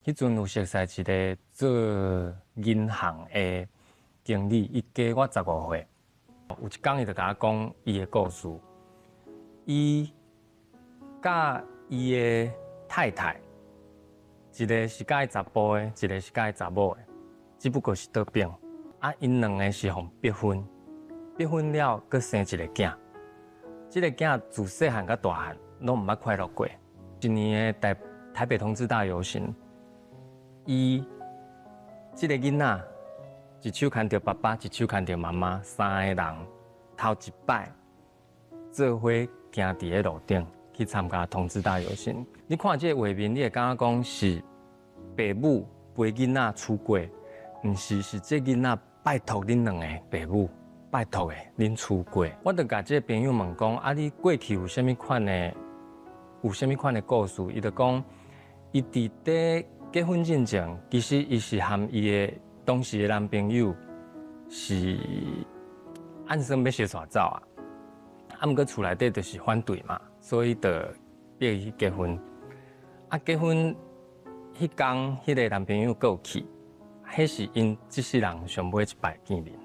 彼陣有熟似一个做銀行的經理，伊加我15歲。有一工伊就共我講伊的故事，伊佮伊的太太，一个是佮意查埔的，一個是佮意查某的，只不過是倒反。啊，𪜶兩个是予逼婚，逼婚了，閣生一个囝。這个囝自細漢到大漢，攏毋捌快樂過。一年的台北同志大遊行，伊這个囡仔一手牽著爸爸，一手牽著媽媽，三个人頭一擺做伙行佇咧路頂去參加同志大遊行。你看這个畫面，你會感覺講是爸母陪囡仔出櫃，毋是，是這囡仔拜託恁兩個爸母，拜託的恁出櫃。我就共這个朋友問講：啊，你過去有啥物款的，有啥物款的故事？伊就講，伊佇咧結婚進前，其實伊是和伊的當時的男朋友是按算欲相帶走啊，啊，毋過厝內底就是反對嘛，所以就逼伊去結婚。啊，結婚彼工，彼個男朋友閣有去，彼是𪜶這世人上尾一擺見面。